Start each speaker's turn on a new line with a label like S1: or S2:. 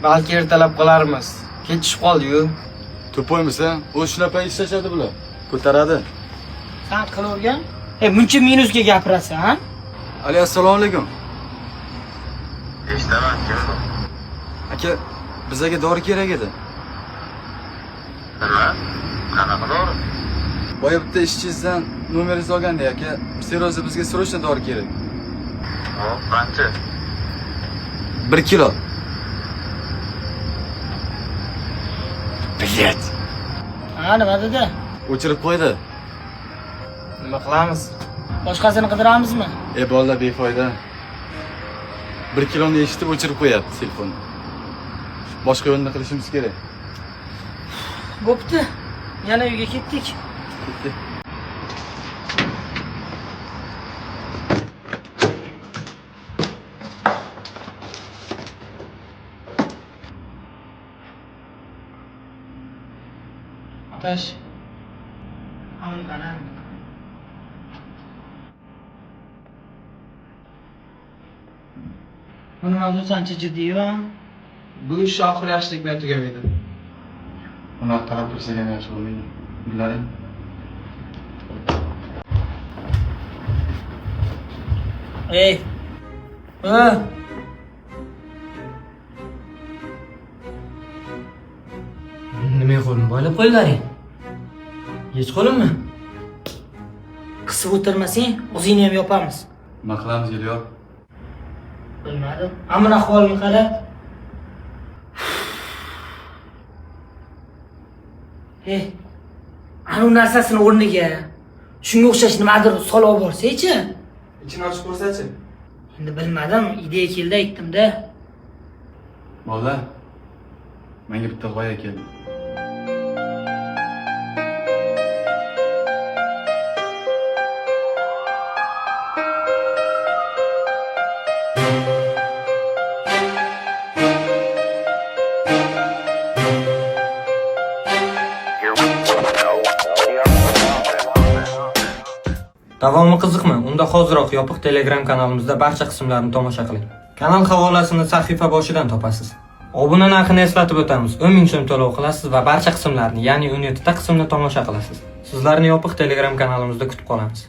S1: Balki ertalab qilarmiz. Kech tushib qoldi-yu.
S2: Тупой misan? O'zi shunaqa ishlashadi bular. Ko'taradi.
S3: San qilavergan. E, muncha minusga gapirasan, ha?
S2: Ali, assalomu alaykum.
S4: Eshitaman, kim bu?
S2: Aka, bizaga dori kerak edi.
S4: Nima? Qanaqa dori?
S2: Boya bitta ishchingizdan nomeringizni olganda aka, серьёзно bizga срочно dori kerak.
S4: Hop, qancha?
S2: 1 kilo.
S1: Блять.
S3: Ha, nima dedi?
S2: O'chirib qo'ydi.
S1: Nima qilamiz?
S3: Boshqasini qidiramizmi?
S2: E bolalar befoyda. 1 kiloni eshitib o'chirib qo'yapti telefonni. Boshqa yo'lni qilishimiz kerak.
S3: Bo'pti. Yana uyga ketdik.
S2: Ketdik.
S3: Otash. Amn qara. Buni mavzusi ancha jiddiy va
S1: Bu ish oxiri yaxshilik bilan tugamaydi.
S2: Unaqa qarab tursak ham yaxshi bo'lmaydi. Bilaring.
S3: Ey. Ha. Nima qo'lim boylab qo'ylaring? Hech qo'limmi? Qisib o'tirmasang, o'zingni ham yopamiz.
S2: Nima qilamiz, Elyor?
S3: Bilmadim. Amir ahvolini qara. Ey, anu narsasini o'rniga shunga o'xshash nimadir solib olib borsak-chi?
S1: Ichini ochib ko'rsachi.
S3: Endi bilmadim, ideya keldi aytdim-da.
S2: Bolalar, menga bitta g'oya keldi.
S5: Davomi qiziqmi? Unda hoziroq yopiq Telegram kanalimizda barcha qismlarni tomosha qiling. Kanal havolasini sahifa boshidan topasiz. Obuna narxini eslatib o'tamiz. 10 ming so'm to'lov qilasiz va barcha qismlarni, ya'ni 17 ta qismni tomosha qilasiz. Sizlarni yopiq Telegram kanalimizda kutib qolamiz.